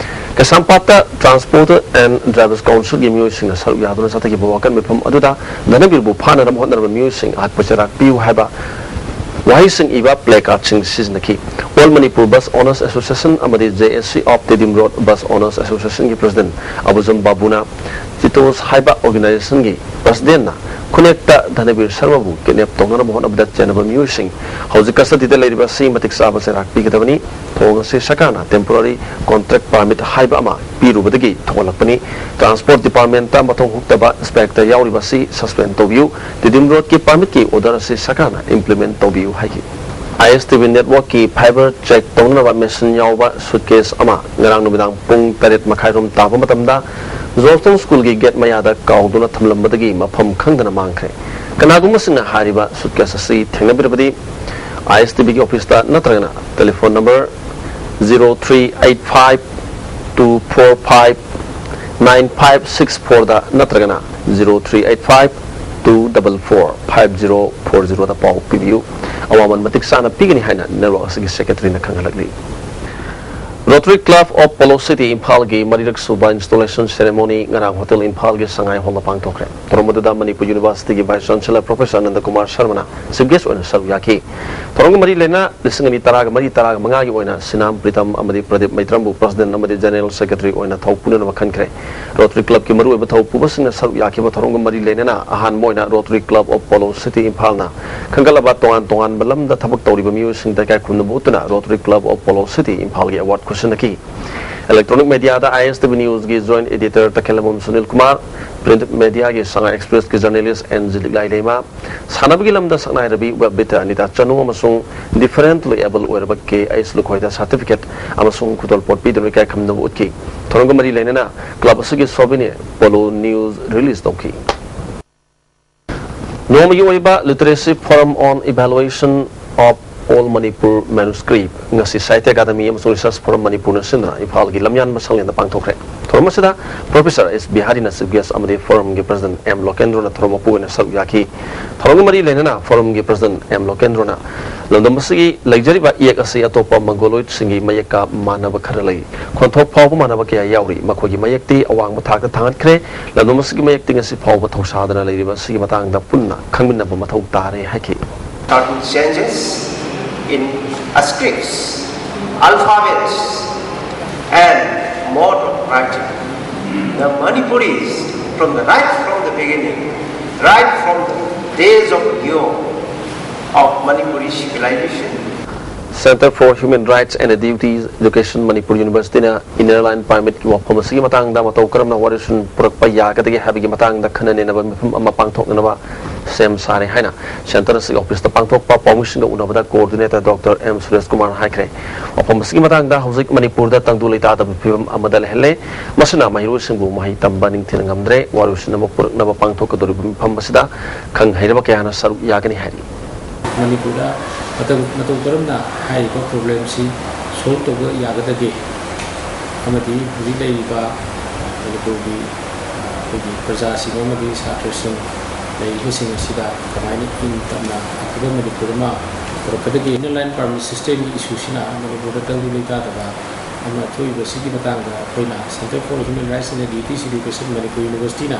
ꯀꯩꯁꯥꯝꯄꯥꯠꯇ ꯇ꯭ꯔꯥꯟꯁꯄꯣꯔꯠ ꯑꯦꯟ ꯗ꯭ꯔꯥꯏꯚꯔꯁ ꯀꯥꯎꯟꯁꯤꯜꯒꯤ ꯃꯤꯑꯣꯏꯁꯤꯡꯅ ꯁꯔꯨꯛ ꯌꯥꯗꯨꯅ ꯆꯠꯊꯈꯤꯕ ꯋꯥꯀꯠ ꯃꯤꯐꯝ ꯑꯗꯨꯗ ꯙꯅꯕꯤꯔꯕꯨ ꯐꯥꯅꯅꯕ ꯍꯣꯠꯅꯔꯕ ꯃꯤꯑꯣꯏꯁꯤꯡ ꯑꯍꯛꯄ ꯆꯩꯔꯥꯛ ꯄꯤꯌꯨ ꯍꯥꯏꯕ ꯋꯥꯍꯩꯁꯤꯡ ꯏꯕ ꯄ꯭ꯂꯦ ꯀꯥꯔꯗꯁꯤꯡ ꯁꯤꯖꯤꯟꯅꯈꯤ꯫ All Manipur bus owners association ꯑꯃꯗꯤ J S C of Tiddim road bus owners ꯑꯦꯁꯣꯁꯤꯌꯦꯁꯟꯒꯤ ꯄ꯭ꯔꯁꯤꯗꯦꯟꯠ ꯑꯕꯨꯖꯝ ꯕꯥꯕꯨꯅ ꯆꯤꯇꯣꯁ ꯍꯥꯏꯕ ꯑꯣꯔꯒꯅꯥꯏꯖꯦꯁꯟꯒꯤ ꯄ꯭ꯔꯁꯤꯗꯦꯟꯠꯅ ꯈꯨꯟꯅꯦꯛꯇ ꯙꯅꯕꯤꯔ ꯁꯔꯃꯕꯨ ꯀꯤꯗꯅꯦꯞ ꯇꯧꯅꯅꯕ ꯍꯣꯠꯅꯕꯗ ꯆꯦꯟꯅꯕ ꯃꯤꯑꯣꯏꯁꯤꯡ ꯍꯧꯖꯤꯛ ꯀꯁꯇꯗꯤꯗ ꯂꯩꯔꯤꯕ ꯑꯁꯤ ꯃꯇꯤꯛ ꯆꯥꯕ ꯆꯩꯔꯥꯛ ꯄꯤꯒꯗꯕꯅꯤ꯫ ꯊꯧꯑꯣꯡ ꯑꯁꯤ ꯁꯔꯀꯥꯔꯅ ꯇꯦꯝꯄꯣꯔꯔꯤ ꯀꯣꯟꯇ꯭ꯔꯦꯛ ꯄꯥꯔꯃꯤꯠ ꯍꯥꯏꯕ ꯑꯃ ꯄꯤꯔꯨꯕꯗꯒꯤ ꯊꯣꯛꯍꯜꯂꯛꯄꯅꯤ꯫ ꯇ꯭ꯔꯥꯟꯁꯄꯣꯔꯠ ꯗꯤꯄꯥꯔꯠꯃꯦꯟꯠꯇ ꯃꯊꯧ ꯍꯨꯛꯇꯕ ꯏꯟꯁꯄꯦꯛꯇꯔ ꯌꯥꯎꯔꯤꯕ ꯑꯁꯤ ꯁꯁꯄꯦꯟ ꯇꯧꯕꯤꯌꯨ꯫ ꯇꯤꯗꯤꯝ ꯔꯣꯗꯀꯤ ꯄꯥꯔꯃꯤꯠꯀꯤ ꯑꯣꯔꯗꯔ ꯑꯁꯤ ꯁꯔꯀꯥꯔꯅ ꯏꯝꯄ꯭ꯂꯤꯃꯦꯟꯠ ꯇꯧꯕꯤꯌꯨ ꯍꯥꯏꯈꯤ꯫ ꯑꯥꯏ ꯑꯦꯁ ꯇꯤ ꯚꯤ ꯅꯦꯠꯋꯥꯔꯛꯀꯤ ꯐꯥꯏꯕꯔ ꯆꯦꯛ ꯇꯧꯅꯅꯕ ꯃꯦꯁꯤꯟ ꯌꯥꯎꯕ ꯁꯨꯠꯀꯦꯁ ꯑꯃ ꯉꯔꯥꯡ ꯅꯨꯃꯤꯗꯥꯡ ꯄꯨꯡ ꯇꯔꯦꯠ ꯃꯈꯥꯏꯔꯣꯝ ꯇꯥꯕ ꯃꯇꯝꯗ ꯖꯣꯟꯁꯇꯟ ꯁ꯭ꯀꯨꯜꯒꯤ ꯒꯦꯠ ꯃꯌꯥꯗ ꯀꯥꯎꯗꯨꯅ ꯊꯝꯂꯝꯕꯗꯒꯤ ꯃꯐꯝ ꯈꯪꯗꯅ ꯃꯥꯡꯈ꯭ꯔꯦ꯫ ꯀꯅꯥꯒꯨꯝꯕꯁꯤꯡꯅ ꯍꯥꯏꯔꯤꯕ ꯁꯨꯠꯀꯦꯁ ꯑꯁꯤ ꯊꯦꯡꯅꯕꯤꯔꯕꯗꯤ ꯑꯥꯏ ꯑꯦꯁ ꯇꯤ ꯚꯤꯒꯤ ꯑꯣꯐꯤꯁꯇ ꯅꯠꯇ꯭ꯔꯒꯅ telephone number zero three eight five two four five nine five six ꯐꯣꯔꯗ ꯅꯠꯇ꯭ꯔꯒꯅ zero three eight five two double four five zero four ꯖꯤꯔꯣꯗ ꯄꯥꯎ ꯄꯤꯕꯤꯌꯨ꯫ ꯑꯋꯥꯃꯟ ꯃꯇꯤꯛ ꯆꯥꯅ ꯄꯤꯒꯅꯤ ꯍꯥꯏꯅ ꯅꯦꯠꯋꯥꯔꯛ ꯑꯁꯤꯒꯤ ꯁꯦꯀ꯭ꯔꯦꯇꯔꯤꯅ ꯈꯪꯍꯜꯂꯛꯂꯤ꯫ Rotary Club of Polo City ꯏꯝꯐꯥꯜꯒꯤ ꯃꯔꯤꯔꯛ ꯁꯨꯕ installation ceremony ꯉꯔꯥꯡ Hotel ꯏꯝꯐꯥꯜꯒꯤ ꯁꯉꯥꯏ ꯍꯣꯜꯗ ꯄꯥꯡꯊꯣꯛꯈ꯭ꯔꯦ꯫ ꯊꯧꯔꯝ ꯑꯗꯨꯗ ꯃꯅꯤꯄꯨꯔ ꯌꯨꯅꯤꯚꯔꯁꯤꯇꯤꯒꯤ Vice Chancellor Professor Anand Kumar ꯁꯔꯃꯅ chief guest ꯑꯣꯏꯅ ꯁꯔꯨꯛ ꯌꯥꯈꯤ꯫ ꯊꯧꯔꯝꯒ ꯃꯔꯤ ꯂꯩꯅꯅ ꯂꯤꯁꯤꯡ ꯑꯅꯤ ꯇꯔꯥꯒ ꯃꯔꯤ ꯇꯔꯥꯒ ꯃꯉꯥꯒꯤ ꯑꯣꯏꯅ ꯁꯤꯅꯥꯝ ꯄ꯭ꯔꯤꯇꯝ ꯑꯃꯗꯤ ꯄ꯭ꯔꯗꯤꯞ ꯃꯩꯇ꯭ꯔꯝꯕꯨ President ꯑꯃꯗꯤ General Secretary ꯑꯣꯏꯅ ꯊꯧ ꯄꯨꯅꯅꯕ ꯈꯟꯈ꯭ꯔꯦ꯫ Rotary Clubꯀꯤ ꯃꯔꯨꯑꯣꯏꯕ ꯊꯧ ꯄꯨꯕꯁꯤꯡꯅ ꯁꯔꯨꯛ ꯌꯥꯈꯤꯕ ꯊꯧꯔꯝꯒ ꯃꯔꯤ ꯂꯩꯅꯅ ꯑꯍꯥꯟꯕ ꯑꯣꯏꯅ Rotary Club of Polo City ꯏꯝꯐꯥꯜꯅ ꯈꯟꯒꯠꯂꯕ ꯇꯣꯉꯥꯟ ꯇꯣꯉꯥꯟꯕ ꯂꯝꯗ ꯊꯕꯛ ꯇꯧꯔꯤꯕ ꯃꯤꯑꯣꯏꯁꯤꯡꯗ ꯏꯀꯥꯏ ꯈꯨꯝꯅꯕ ꯎꯠꯇꯨꯅ Rotary Club of Polo City ꯏꯝꯐꯥꯜꯒꯤ award ꯈꯨꯠꯁꯤꯟꯅꯈꯤ꯫ Electronic mediaꯗ ISTV Newsꯀꯤ Joint Editor ꯇꯈꯦꯜꯂꯝꯕꯝ ꯁꯨꯅꯤꯜ ꯀꯨꯃꯥꯔ, Print mediaꯒꯤ ꯁꯉꯥꯏ Expressꯀꯤ journalist ꯑꯦꯟ ꯖꯤ ꯂꯤꯛꯂꯥꯏ ꯂꯩꯃ, ꯁꯥꯟꯅꯕꯒꯤ ꯂꯝꯗ ꯁꯛꯅꯥꯏꯔꯕꯤ Web Beater ꯑꯅꯤꯇꯥ ꯆꯅꯨ ꯑꯃꯁꯨꯡ differently able ꯑꯣꯏꯔꯕ ꯀꯦ ꯑꯩꯆ ꯂꯨꯈꯣꯏꯗ certificate ꯑꯃꯁꯨꯡ ꯈꯨꯗꯣꯜꯄꯣꯠ ꯄꯤꯗꯨꯅ ꯏꯀꯥꯏ ꯈꯨꯝꯅꯕ ꯎꯠꯈꯤ꯫ ꯊꯧꯔꯝꯒ ꯃꯔꯤ ꯂꯩꯅꯅ club ꯑꯁꯤꯒꯤ souvenir Polo News release ꯇꯧꯈꯤ꯫ ꯅꯣꯡꯃꯒꯤ ꯑꯣꯏꯕ Literacy Forum on Evaluation of Old Manipur Manuscript ꯉꯁꯤ Sahitya Academy ꯑꯃꯁꯨꯡ Research Forum ꯃꯅꯤꯄꯨꯔꯅ ꯁꯤꯟꯗꯨꯅ ꯏꯝꯐꯥꯜꯒꯤ ꯂꯝꯌꯥꯟꯕ ꯁꯪꯂꯦꯟꯗ ꯄꯥꯡꯊꯣꯛꯈ꯭ꯔꯦ꯫ ꯊꯧꯔꯝ ꯑꯁꯤꯗ Professor ꯑꯦꯁ ꯕꯤꯍꯥꯔꯤꯅ chief guest ꯑꯃꯗꯤ Forumꯒꯤ President ꯑꯦꯝ ꯂꯣꯀꯦꯟꯗ꯭ꯔꯣꯅ ꯊꯧꯔꯝ ꯃꯄꯨ ꯑꯣꯏꯅ ꯁꯔꯨꯛ ꯌꯥꯈꯤ꯫ ꯊꯧꯔꯝꯒ ꯃꯔꯤ ꯂꯩꯅꯅ Forumꯒꯤ President ꯑꯦꯝ ꯂꯣꯀꯦꯟꯗ꯭ꯔꯣꯅ ꯂꯝꯗꯝ ꯑꯁꯤꯒꯤ ꯂꯩꯖꯔꯤꯕ ꯏꯌꯦꯛ ꯑꯁꯤ ꯑꯇꯣꯞꯄ Mongoloidꯁꯤꯡꯒꯤ ꯃꯌꯦꯛꯀ ꯃꯥꯟꯅꯕ ꯈꯔ ꯂꯩ꯫ ꯈꯣꯟꯊꯣꯛ ꯐꯥꯎꯕ ꯃꯥꯟꯅꯕ ꯀꯌꯥ ꯌꯥꯎꯔꯤ꯫ ꯃꯈꯣꯏꯒꯤ ꯃꯌꯦꯛꯇꯤ ꯑꯋꯥꯡꯕ ꯊꯥꯛꯇ ꯊꯥꯡꯒꯠꯈ꯭ꯔꯦ꯫ ꯂꯝꯗꯝ ꯑꯁꯤꯒꯤ ꯃꯌꯦꯛꯇꯤ ꯉꯁꯤ ꯐꯥꯎꯕ ꯊꯧꯁꯥꯗꯅ ꯂꯩꯔꯤꯕ ꯑꯁꯤꯒꯤ ꯃꯇꯥꯡꯗ ꯄꯨꯟꯅ ꯈꯪꯃꯤꯟꯅꯕ ꯃꯊꯧ ꯇꯥꯔꯦ ꯍꯥꯏꯈꯤ꯫ Certain changes in scripts, alphabets, and mode of writing. The Manipuris, from the right from the beginning, right from the days of yore, of Manipuri civilization, Center for Human Rights and Duties Education Manipur Universityꯅ Inner Line Permitꯀꯤ ꯋꯥꯐꯝ ꯑꯁꯤꯒꯤ ꯃꯇꯥꯡꯗ ꯃꯇꯧ ꯀꯔꯝꯅ ꯋꯥꯔꯤꯁꯤꯟ ꯄꯨꯔꯛꯄ ꯌꯥꯒꯗꯒꯦ ꯍꯥꯏꯕꯒꯤ ꯃꯇꯥꯡꯗ ꯈꯟꯅ ꯅꯩꯅꯕ ꯃꯤꯐꯝ ꯑꯃ ꯄꯥꯡꯊꯣꯛꯅꯅꯕ ꯁꯦꯝ ꯁꯥꯔꯦ ꯍꯥꯏꯅ Center ꯑꯁꯤꯒꯤ officeꯇ ꯄꯥꯡꯊꯣꯛꯄ ꯄꯥꯎꯃꯤꯁꯤꯡꯒ ꯎꯅꯕꯗ Coordinator Doctor ꯑꯦꯝ ꯁꯨꯔꯦꯁ ꯀꯨꯃꯥꯔꯅ ꯍꯥꯏꯈ꯭ꯔꯦ꯫ ꯋꯥꯐꯝ ꯑꯁꯤꯒꯤ ꯃꯇꯥꯡꯗ ꯍꯧꯖꯤꯛ ꯃꯅꯤꯄꯨꯔꯗ ꯇꯪꯗꯨ ꯂꯩꯇꯥꯗꯕ ꯐꯤꯕꯝ ꯑꯃꯗ ꯂꯩꯍꯜꯂꯦ꯫ ꯃꯁꯤꯅ ꯃꯍꯩꯔꯣꯏꯁꯤꯡꯕꯨ ꯃꯍꯩ ꯇꯝꯕ ꯅꯤꯡꯊꯤꯅ ꯉꯝꯗ꯭ꯔꯦ꯫ ꯋꯥꯔꯣꯏꯁꯤꯟ ꯑꯃ ꯄꯨꯔꯛꯅꯕ ꯄꯥꯡꯊꯣꯛꯀꯗꯧꯔꯤꯕ ꯃꯤꯐꯝ ꯑꯁꯤꯗ ꯈꯪ ꯍꯩꯔꯕ ꯀꯌꯥꯅ ꯁꯔꯨꯛ ꯌꯥꯒꯅꯤ ꯍꯥꯏꯔꯤ꯫ ꯃꯅꯤꯄꯨꯔꯗ ꯃꯇꯧ, ꯃꯇꯧ ꯀꯔꯝꯅ ꯍꯥꯏꯔꯤꯕ problemꯁꯤ solve ꯇꯧꯕ ꯌꯥꯒꯗꯒꯦ ꯑꯃꯗꯤ ꯍꯧꯖꯤꯛ ꯂꯩꯔꯤꯕ ꯃꯅꯤꯄꯨꯔꯒꯤ, ꯑ, ꯑꯩꯈꯣꯏꯒꯤ ꯄ꯭ꯔꯖꯥꯁꯤꯡ ꯑꯃꯗꯤ ꯁꯥꯇ꯭ꯔꯁꯤꯡ ꯂꯩꯔꯤꯕꯁꯤꯡ ꯑꯁꯤꯗ ꯀꯃꯥꯏꯅ ꯏꯪ ꯇꯞꯅ ꯑꯐꯕ ꯃꯅꯤꯄꯨꯔ ꯑꯃ ꯄꯨꯔꯛꯀꯗꯒꯦ? Inner Line Permit systemꯒꯤ issueꯁꯤꯅ ꯃꯅꯤꯄꯨꯔꯗ ꯇꯪꯗꯨ ꯂꯩꯇꯥꯗꯕ ꯑꯃ ꯊꯣꯛꯏꯕꯁꯤꯒꯤ ꯃꯇꯥꯡꯗ ꯑꯩꯈꯣꯏꯅ Center for Human Rights and Duties Education Manipur ꯌꯨꯅꯤꯚꯔꯁꯤꯇꯤꯅ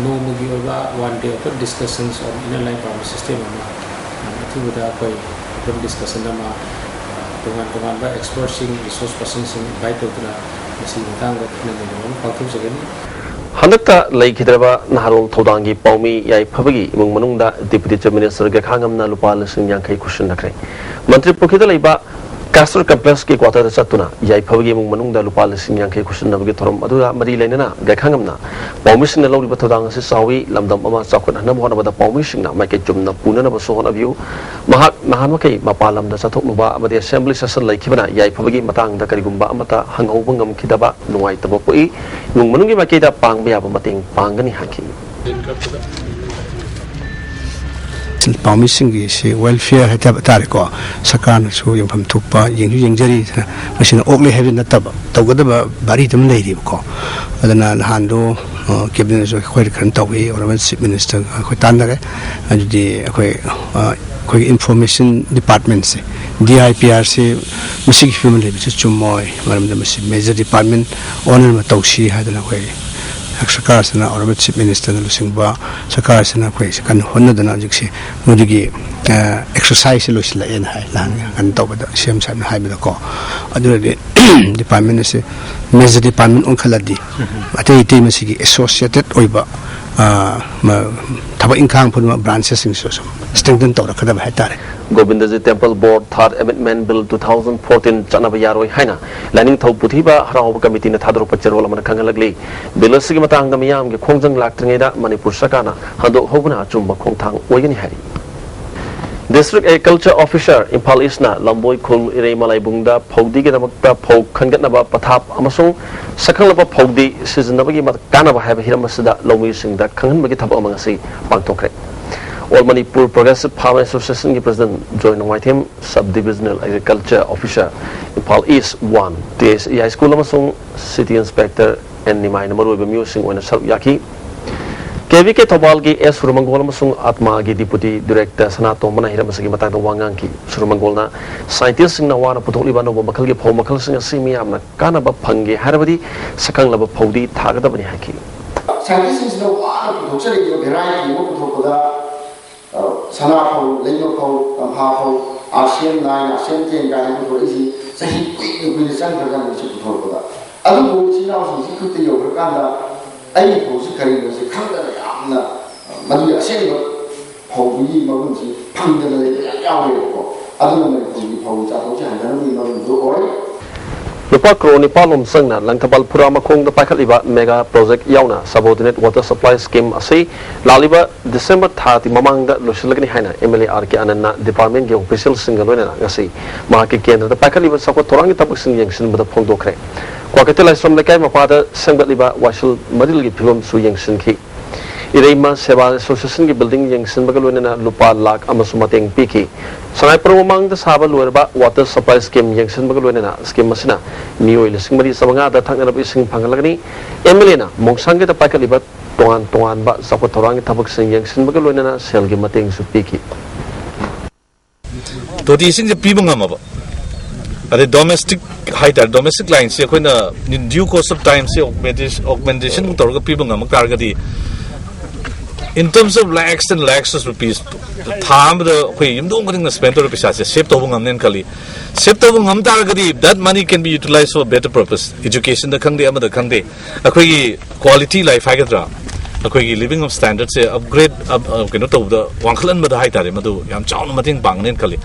ꯅꯣꯡꯃꯒꯤ ꯑꯣꯏꯕ one day open discussions on Inner Line Permit system ꯑꯃ ꯑꯊꯨꯕꯗ ꯑꯩꯈꯣꯏ open discussion ꯑꯃ ꯇꯣꯉꯥꯟ ꯇꯣꯉꯥꯟꯕ expertꯁꯤꯡ, resource personꯁꯤꯡ invite ꯇꯧꯗꯨꯅ ꯃꯁꯤꯒꯤ ꯃꯇꯥꯡꯗ ꯈꯟꯅ ꯅꯩꯅꯕ ꯑꯃ ꯄꯥꯡꯊꯣꯛꯆꯒꯅꯤ꯫ ꯍꯟꯗꯛꯇ ꯂꯩꯈꯤꯗ꯭ꯔꯕ ꯅꯍꯥꯔꯣꯜ ꯊꯧꯗꯥꯡꯒꯤ ꯄꯥꯎꯃꯤ ꯌꯥꯏꯐꯕꯒꯤ ꯏꯃꯨꯡ ꯃꯅꯨꯡꯗ Deputy Chief Minister ꯒꯩꯈꯥꯉꯝꯅ ꯂꯨꯄꯥ ꯂꯤꯁꯤꯡ ꯌꯥꯡꯈꯩ ꯈꯨꯠꯁꯤꯟꯅꯈ꯭ꯔꯦ꯫ ꯃꯟꯇ꯭ꯔꯤ ꯄꯨꯈ꯭ꯔꯤꯗ ꯂꯩꯕ Castor Complexꯀꯤ quarterꯗ ꯆꯠꯇꯨꯅ ꯌꯥꯏꯐꯕꯒꯤ ꯏꯃꯨꯡ ꯃꯅꯨꯡꯗ ꯂꯨꯄꯥ ꯂꯤꯁꯤꯡ ꯌꯥꯡꯈꯩ ꯈꯨꯠꯁꯤꯟꯅꯕꯒꯤ ꯊꯧꯔꯝ ꯑꯗꯨꯒ ꯃꯔꯤ ꯂꯩꯅꯅ ꯒꯩꯈꯥꯉꯝꯅ ꯄꯥꯎꯃꯤꯁꯤꯡꯅ ꯂꯧꯔꯤꯕ ꯊꯧꯗꯥꯡ ꯑꯁꯤ ꯆꯥꯎꯏ, ꯂꯝꯗꯝ ꯑꯃ ꯆꯥꯎꯈꯠꯍꯟꯅꯕ ꯍꯣꯠꯅꯕꯗ ꯄꯥꯎꯃꯤꯁꯤꯡꯅ ꯃꯥꯏꯀꯩ ꯆꯨꯝꯅ ꯄꯨꯅꯅꯕꯁꯨ ꯍꯣꯠꯅꯕꯤꯌꯨ꯫ ꯃꯍꯥꯛ ꯅꯍꯥꯟꯃꯈꯩ ꯃꯄꯥꯟ ꯂꯝꯗ ꯆꯠꯊꯣꯛꯂꯨꯕ ꯑꯃꯗꯤ assembly session ꯂꯩꯈꯤꯕꯅ ꯌꯥꯏꯐꯕꯒꯤ ꯃꯇꯥꯡꯗ ꯀꯔꯤꯒꯨꯝꯕ ꯑꯃꯠꯇ ꯍꯪꯍꯧꯕ ꯉꯝꯈꯤꯗꯕ ꯅꯨꯡꯉꯥꯏꯇꯕ ꯄꯣꯛꯏ꯫ ꯏꯃꯨꯡ ꯃꯅꯨꯡꯒꯤ ꯃꯥꯏꯀꯩꯗ ꯄꯥꯡꯕ ꯌꯥꯕ ꯃꯇꯦꯡ ꯄꯥꯡꯒꯅꯤ ꯍꯥꯏꯈꯤ꯫ ꯄꯥꯎꯃꯤꯁꯤꯡꯒꯤ ꯁꯤ welfare ꯍꯥꯏꯇꯥꯕ ꯇꯥꯔꯦꯀꯣ, ꯁꯔꯀꯥꯔꯅꯁꯨ ꯌꯦꯡꯐꯝ ꯊꯣꯛꯄ ꯌꯦꯡꯁꯨ ꯌꯦꯡꯖꯔꯤ꯫ ꯃꯁꯤꯅ ꯑꯣꯛꯂꯦ ꯍꯥꯏꯕ ꯅꯠꯇꯕ, ꯇꯧꯒꯗꯕ ꯚꯥꯔꯤ ꯑꯗꯨꯝ ꯂꯩꯔꯤꯕꯀꯣ꯫ ꯑꯗꯨꯅ ꯅꯍꯥꯟꯗꯣ ꯀꯦꯕꯤꯅꯦꯠꯁꯨ ꯑꯩꯈꯣꯏꯗ ꯀꯩꯅꯣ ꯇꯧꯏ, ꯑꯣꯅꯔꯦꯕꯜ ꯆꯤꯐ ꯃꯤꯅꯤꯁꯇꯔꯒ ꯑꯩꯈꯣꯏ ꯇꯥꯟꯅꯔꯦ꯫ ꯑꯗꯨꯗꯤ ꯑꯩꯈꯣꯏ ꯑꯩꯈꯣꯏꯒꯤ ꯏꯟꯐꯣꯔꯃꯦꯁꯟ ꯗꯤꯄꯥꯔꯠꯃꯦꯟꯁꯦ, ꯗꯤ ꯑꯥꯏ ꯄꯤ ꯑꯥꯔꯁꯤ ꯃꯁꯤꯒꯤ ꯐꯤꯕꯝ ꯂꯩꯕꯁꯤ ꯆꯨꯝꯃꯣꯏ, ꯃꯔꯝꯗꯤ ꯃꯁꯤ ꯃꯦꯖꯔ ꯗꯤꯄꯥꯔꯠꯃꯦꯟ ꯑꯣꯅꯔ ꯑꯃ ꯇꯧꯁꯤ ꯍꯥꯏꯗꯅ ꯑꯩꯈꯣꯏ ꯁꯔꯀꯥꯔꯁꯤꯅ ꯑꯣꯅꯔꯦꯕꯜ ꯆꯤꯐ ꯃꯤꯅꯤꯁꯇꯔꯅ ꯂꯨꯆꯤꯡꯕ ꯁꯔꯀꯥꯔꯁꯤꯅ ꯑꯩꯈꯣꯏꯁꯦ ꯀꯟꯅ ꯍꯣꯠꯅꯗꯅ ꯍꯧꯖꯤꯛꯁꯦ ꯃꯗꯨꯒꯤ ꯑꯦꯛꯁꯔꯁꯥꯏꯁꯁꯦ ꯂꯣꯏꯁꯤꯜꯂꯛꯑꯦꯅ ꯍꯥꯏ, ꯅꯍꯥꯟ ꯀꯩꯅꯣ ꯇꯧꯕꯗ ꯁꯤ ꯑꯦꯝ ꯁꯥꯍꯦꯕꯅ ꯍꯥꯏꯕꯗꯀꯣ꯫ ꯑꯗꯨꯅꯗꯤ ꯗꯤꯄꯥꯔꯠꯃꯦꯟ ꯑꯁꯤ ꯃꯦꯖꯔ ꯗꯤꯄꯥꯔꯠꯃꯦꯟ ꯑꯣꯟꯈꯠꯂꯗꯤ ꯑꯇꯩ ꯑꯇꯩ ꯃꯁꯤꯒꯤ ꯑꯦꯁꯣꯁꯤꯌꯦꯇꯦꯠ ꯑꯣꯏꯕ ꯊꯕꯛ ꯏꯪꯈꯥꯡ ꯄꯨꯝꯅꯃꯛ ꯕ꯭ꯔꯥꯟꯁꯦꯁꯁꯤꯡꯁꯨ ꯁꯨꯝ ꯁ꯭ꯇꯔꯦꯡꯊꯟ ꯇꯧꯔꯛꯀꯗꯕ ꯍꯥꯏꯇꯥꯔꯦ꯫ ꯒꯣꯕꯤꯟꯗꯖꯤ ꯇꯦꯝꯄꯜ ꯕꯣꯔꯗ Third Amendment Bill two thousand fourteen ꯆꯠꯅꯕ ꯌꯥꯔꯣꯏ ꯍꯥꯏꯅ ꯂꯥꯏꯅꯤꯡꯊꯧ ꯄꯨꯊꯤꯕ ꯍꯔꯥꯎꯕ ꯀꯃꯤꯇꯤꯅ ꯊꯥꯗꯣꯔꯛꯄ ꯆꯦꯔꯣꯜ ꯑꯃꯅ ꯈꯪꯍꯜꯂꯛꯂꯤ꯫ ꯕꯤꯜ ꯑꯁꯤꯒꯤ ꯃꯇꯥꯡꯗ ꯃꯤꯌꯥꯝꯒꯤ ꯈꯣꯡꯖꯪ ꯂꯥꯛꯇ꯭ꯔꯤꯉꯩꯗ ꯃꯅꯤꯄꯨꯔ ꯁꯔꯀꯥꯔꯅ ꯍꯟꯗꯣꯛꯍꯧꯕꯅ ꯑꯆꯨꯝꯕ ꯈꯣꯡꯊꯥꯡ ꯑꯣꯏꯒꯅꯤ ꯍꯥꯏꯔꯤ꯫ District Agriculture Officer ꯏꯝꯐꯥꯜ ꯏꯁꯅ ꯂꯝꯕꯣꯏ ꯈꯨꯜ ꯏꯔꯩꯃ ꯂꯥꯏꯕꯨꯡꯗ ꯐꯧꯗꯤꯒꯤꯗꯃꯛꯇ ꯐꯧ ꯈꯟꯒꯠꯅꯕ ꯄꯊꯥꯞ ꯑꯃꯁꯨꯡ ꯁꯛꯈꯪꯂꯕ ꯐꯧꯗꯤ ꯁꯤꯖꯤꯟꯅꯕꯒꯤ ꯀꯥꯟꯅꯕ ꯍꯥꯏꯕ ꯍꯤꯔꯝ ꯑꯁꯤꯗ ꯂꯧꯃꯤꯁꯤꯡꯗ ꯈꯪꯍꯟꯕꯒꯤ ꯊꯕꯛ ꯑꯃ ꯉꯁꯤ ꯄꯥꯡꯊꯣꯛꯈ꯭ꯔꯦ꯫ All Manipur Progressive Farmer Associationꯒꯤ President Joy ꯅꯣꯡꯃꯥꯏꯊꯦꯝ, Sub Divisional Agriculture Officer Imphal East One, T S E High School ꯑꯃꯁꯨꯡ City Inspector N ꯅꯤꯃꯥꯏꯅ ꯃꯔꯨꯑꯣꯏꯕ ꯃꯤꯑꯣꯏꯁꯤꯡ ꯑꯣꯏꯅ ꯁꯔꯨꯛ ꯌꯥꯈꯤ꯫ ꯀꯦ ꯚꯤ ꯀꯦ ꯊꯧꯕꯥꯜꯒꯤ ꯑꯦꯁ ꯁꯨꯔꯃꯪꯒꯣꯜ ꯑꯃꯁꯨꯡ ꯑꯥꯠꯃꯥꯒꯤ ꯗꯤꯄꯨꯇꯤ ꯗꯤꯔꯦꯛꯇꯔ ꯁꯅꯥꯇꯣꯝꯕꯅ ꯍꯤꯔꯝ ꯑꯁꯤꯒꯤ ꯃꯇꯥꯡꯗ ꯋꯥ ꯉꯥꯡꯈꯤ꯫ ꯁꯨꯔꯃꯪꯒꯣꯜꯅ ꯁꯥꯏꯟꯇꯤꯁꯁꯤꯡꯅ ꯋꯥꯅ ꯄꯨꯊꯣꯛꯂꯤꯕ ꯑꯅꯧꯕ ꯃꯈꯜꯒꯤ ꯐꯧ ꯃꯈꯜꯁꯤꯡ ꯑꯁꯤ ꯃꯤꯌꯥꯝꯅ ꯀꯥꯟꯅꯕ ꯐꯪꯒꯦ ꯍꯥꯏꯔꯕꯗꯤ ꯁꯛꯈꯪꯂꯕ ꯐꯧꯗꯤ ꯊꯥꯒꯗꯕꯅꯤ ꯍꯥꯏꯈꯤ꯫ ꯁꯥꯏꯟꯇꯤꯁꯁꯤꯡꯁꯤꯅ ꯋꯥꯅ ꯄꯨꯊꯣꯛꯆꯔꯛꯏꯕ ꯚꯦꯔꯥꯏꯇꯤ ꯑꯃ ꯄꯨꯊꯣꯛꯄꯗ, ꯑ, ꯁꯅꯥ ꯐꯧ, ꯂꯩꯃ ꯐꯧ, ꯇꯝꯐꯥ ꯐꯧ, R C M nine, R C M ten ꯀꯥꯏꯅ ꯄꯨꯊꯣꯔꯛꯏꯁꯤ ꯆꯍꯤ ꯀꯨꯏꯅ ꯀꯨꯏꯅ ꯆꯪꯈ꯭ꯔꯖꯥꯠꯅꯤ ꯃꯁꯤ ꯄꯨꯊꯣꯔꯛꯄꯗ꯫ ꯑꯗꯨꯕꯨ ꯏꯆꯤꯜ ꯏꯅꯥꯎꯁꯤꯡꯁꯤ ꯈꯨꯠꯇ ꯌꯧꯈ꯭ꯔꯀꯥꯟꯗ ꯑꯩꯒꯤ ꯐꯧꯁꯤ ꯀꯔꯤꯅꯣꯁꯤ ꯈꯪꯗꯅ ꯌꯥꯝꯅ, ꯑ, ꯃꯗꯨꯒꯤ ꯑꯁꯦꯡꯕ ꯐꯧꯗꯨꯒꯤ ꯃꯒꯨꯟꯁꯤ ꯐꯪꯗꯅ ꯂꯩꯕ ꯌꯥꯝ ꯌꯥꯎꯔꯦꯕꯀꯣ꯫ ꯑꯗꯨꯅ ꯃꯅꯤꯄꯨꯔꯒꯤ ꯐꯧꯒꯤ ꯆꯥꯊꯣꯛꯁꯤ ꯍꯟꯊꯅꯕꯒꯤ ꯃꯔꯝꯁꯨ ꯑꯣꯏ꯫ ꯂꯨꯄꯥ ꯀ꯭ꯔꯣꯔ ꯅꯤꯄꯥꯜ ꯂꯣꯝ ꯆꯪꯅ ꯂꯪꯊꯕꯥꯜ ꯐꯨꯔꯥ ꯃꯈꯣꯡꯗ ꯄꯥꯏꯈꯠꯂꯤꯕ ꯃꯦꯒꯥ ꯄ꯭ꯔꯣꯖꯦꯛ ꯌꯥꯎꯅ ꯁꯕꯑꯣꯔꯗꯤꯅꯦꯠ ꯋꯥꯇꯔ ꯁꯄ꯭ꯂꯥꯏ ꯁ꯭ꯀꯤꯝ ꯑꯁꯤ ꯂꯥꯛꯂꯤꯕ ꯗꯤꯁꯦꯝꯕꯔ ꯊꯥꯒꯤ ꯃꯃꯥꯡꯗ ꯂꯣꯏꯁꯤꯜꯂꯒꯅꯤ ꯍꯥꯏꯅ ꯑꯦꯝ ꯑꯦꯜ ꯑꯦ ꯑꯥꯔ ꯀꯦ ꯑꯥꯅꯟꯗꯅ ꯗꯤꯄꯥꯔꯠꯃꯦꯟꯒꯤ ꯑꯣꯐꯤꯁꯤꯌꯦꯜꯁꯤꯡꯒ ꯂꯣꯏꯅꯅ ꯉꯁꯤ ꯃꯍꯥꯛꯀꯤ ꯀꯦꯟꯗ꯭ꯔꯗ ꯄꯥꯏꯈꯠꯂꯤꯕ ꯆꯥꯎꯈꯠ ꯊꯧꯔꯥꯡꯒꯤ ꯊꯕꯛꯁꯤꯡ ꯌꯦꯡꯁꯤꯟꯕꯗ ꯐꯣꯡꯗꯣꯛꯈ꯭ꯔꯦ꯫ ꯀ꯭ꯋꯥꯀꯩꯊꯦꯜ ꯂꯥꯏꯁ꯭ꯔꯝ ꯂꯩꯀꯥꯏ ꯃꯄꯥꯗ ꯁꯦꯝꯒꯠꯂꯤꯕ ꯋꯥꯏꯁꯤꯜ ꯃꯔꯤꯜꯒꯤ ꯐꯤꯕꯝꯁꯨ ꯌꯦꯡꯁꯤꯟꯈꯤ꯫ ꯏꯔꯩꯃ ꯁꯦꯕꯥ ꯑꯦꯁꯣꯁꯤꯌꯦꯁꯟꯒꯤ ꯕꯤꯜꯗꯤꯡ ꯌꯦꯡꯁꯤꯟꯕꯒ ꯂꯣꯏꯅꯅ ꯂꯨꯄꯥ ꯂꯥꯈ ꯑꯃꯁꯨ ꯃꯇꯦꯡ ꯄꯤꯈꯤ꯫ ꯁꯉꯥꯏꯄ꯭ꯔꯧ ꯃꯃꯥꯡꯗ ꯁꯥꯕ ꯂꯣꯏꯔꯕ ꯋꯥꯇꯔ ꯁꯄ꯭ꯂꯥꯏ ꯁ꯭ꯀꯤꯝ ꯌꯦꯡꯁꯤꯟꯕꯒ ꯂꯣꯏꯅꯅ ꯁ꯭ꯀꯤꯝ ꯑꯁꯤꯅ ꯃꯤꯑꯣꯏ ꯂꯤꯁꯤꯡ ꯃꯔꯤ ꯆꯥꯃꯉꯥꯗ ꯊꯛꯅꯅꯕ ꯏꯁꯤꯡ ꯐꯪꯍꯜꯂꯒꯅꯤ꯫ ꯑꯦꯝ ꯑꯦꯜ ꯑꯦꯅ ꯃꯣꯡꯁꯥꯡꯒꯩꯗ ꯄꯥꯏꯈꯠꯂꯤꯕ ꯇꯣꯉꯥꯟ ꯇꯣꯉꯥꯟꯕ ꯆꯥꯎꯈꯠ ꯊꯧꯔꯥꯡꯒꯤ ꯊꯕꯛꯁꯤꯡ ꯌꯦꯡꯁꯤꯟꯕꯒ ꯂꯣꯏꯅꯅ ꯁꯦꯜꯒꯤ ꯃꯇꯦꯡꯁꯨ ꯄꯤꯈꯤ꯫ ꯇꯣꯇꯤ ꯏꯁꯤꯡꯁꯦ ꯄꯤꯕ ꯉꯝꯃꯕ, ꯑꯗꯩ ꯗꯣꯃꯦꯁꯇꯤꯛ ꯍꯥꯏꯇꯥꯔꯦ, ꯗꯣꯃꯦꯁꯇꯤꯛ ꯂꯥꯏꯟꯁꯦ ꯑꯩꯈꯣꯏꯅ ꯗ꯭ꯌꯨ ꯀꯣꯔꯁ ꯑꯣꯐ ꯇꯥꯏꯝꯁꯦ ꯑꯣꯒꯃꯦꯟꯇꯦꯁꯟ ꯇꯧꯔꯒ ꯄꯤꯕ ꯉꯝꯃꯛ ꯇꯥꯔꯒꯗꯤ, in terms of lakhs and lakhs of rupees, ꯊꯥ ꯑꯃꯗ ꯑꯩꯈꯣꯏ ꯌꯨꯝꯊꯣꯡ ꯈꯨꯗꯤꯡꯅ ꯁ꯭ꯄꯦꯟ ꯇꯧꯔ ꯄꯩꯁꯥꯁꯦ ꯁꯦꯞ ꯇꯧꯕ ꯉꯝꯅꯦꯅ ꯈꯜꯂꯤ꯫ ꯁꯦꯞ ꯇꯧꯕ ꯉꯝ ꯇꯥꯔꯒꯗꯤ, that money can be utilized for better purpose, educationꯗ ꯈꯪꯗꯦ, ꯑꯃꯗ ꯈꯪꯗꯦ, ꯑꯩꯈꯣꯏꯒꯤ ꯀ꯭ꯋꯥꯂꯤꯇꯤ ꯂꯥꯏꯐ ꯍꯥꯏꯒꯗ꯭ꯔꯥ, ꯑꯩꯈꯣꯏꯒꯤ ꯂꯤꯕꯤꯡ ꯑꯣꯐ ꯁ꯭ꯇꯦꯟꯗꯔꯗꯁꯦ ꯑꯞꯒ꯭ꯔꯦꯗ, ꯀꯩꯅꯣ ꯇꯧꯕꯗ, ꯋꯥꯡꯈꯠꯍꯟꯕꯗ ꯍꯥꯏꯇꯥꯔꯦ, ꯃꯗꯨ ꯌꯥꯝ ꯆꯥꯎꯅ ꯃꯇꯦꯡ ꯄꯥꯡꯒꯅꯦꯅ ꯈꯜꯂꯤ꯫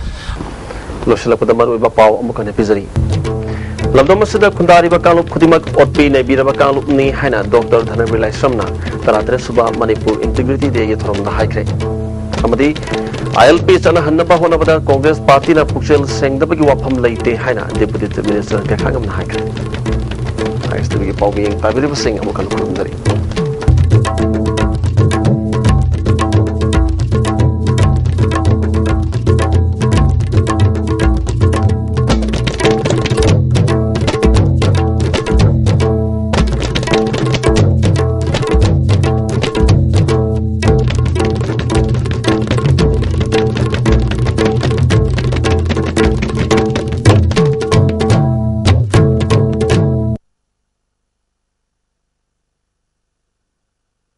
ꯂꯣꯏꯁꯤꯜꯂꯛꯄꯗ ꯃꯔꯨꯑꯣꯏꯕ ꯄꯥꯎ ꯑꯃꯨꯛ ꯍꯟꯅ ꯄꯤꯖꯔꯤ꯫ ꯂꯝꯗꯝ ꯑꯁꯤꯗ ꯈꯨꯟꯗꯥꯔꯤꯕ ꯀꯥꯡꯂꯨꯞ ꯈꯨꯗꯤꯡꯃꯛ ꯑꯣꯠꯄꯤ ꯅꯩꯕꯤꯔꯕ ꯀꯥꯡꯂꯨꯞꯅꯤ ꯍꯥꯏꯅ ꯗꯣꯛꯇꯔ ꯙꯅꯕꯤꯔ ꯂꯥꯏꯁ꯭ꯔꯝꯅ ꯇꯔꯥꯇꯔꯦꯠ ꯁꯨꯕ ꯃꯅꯤꯄꯨꯔ ꯏꯟꯇꯤꯒ꯭ꯔꯤꯇꯤ ꯗꯦꯒꯤ ꯊꯧꯔꯝꯗ ꯍꯥꯏꯈ꯭ꯔꯦ꯫ ꯑꯃꯗꯤ ꯑꯥꯏ ꯑꯦꯜ ꯄꯤ ꯆꯠꯅꯍꯟꯅꯕ ꯍꯣꯠꯅꯕꯗ ꯀꯣꯡꯒ꯭ꯔꯦꯁ ꯄꯥꯔꯇꯤꯅ ꯄꯨꯛꯆꯦꯜ ꯁꯦꯡꯗꯕꯒꯤ ꯋꯥꯐꯝ ꯂꯩꯇꯦ ꯍꯥꯏꯅ ꯗꯦꯄꯨꯇꯤ ꯆꯤꯐ ꯃꯤꯅꯤꯁꯇꯔ ꯀꯩꯈꯥꯉꯝꯅ ꯍꯥꯏꯈ꯭ꯔꯦ꯫ ꯑꯥꯏ ꯑꯦꯁ ꯇꯤ ꯚꯤꯒꯤ ꯄꯥꯎ ꯃꯤꯌꯦꯡ ꯇꯥꯕꯤꯔꯤꯕꯁꯤꯡ ꯑꯃꯨꯛ ꯍꯟꯅ ꯈꯨꯔꯨꯝꯖꯔꯤ꯫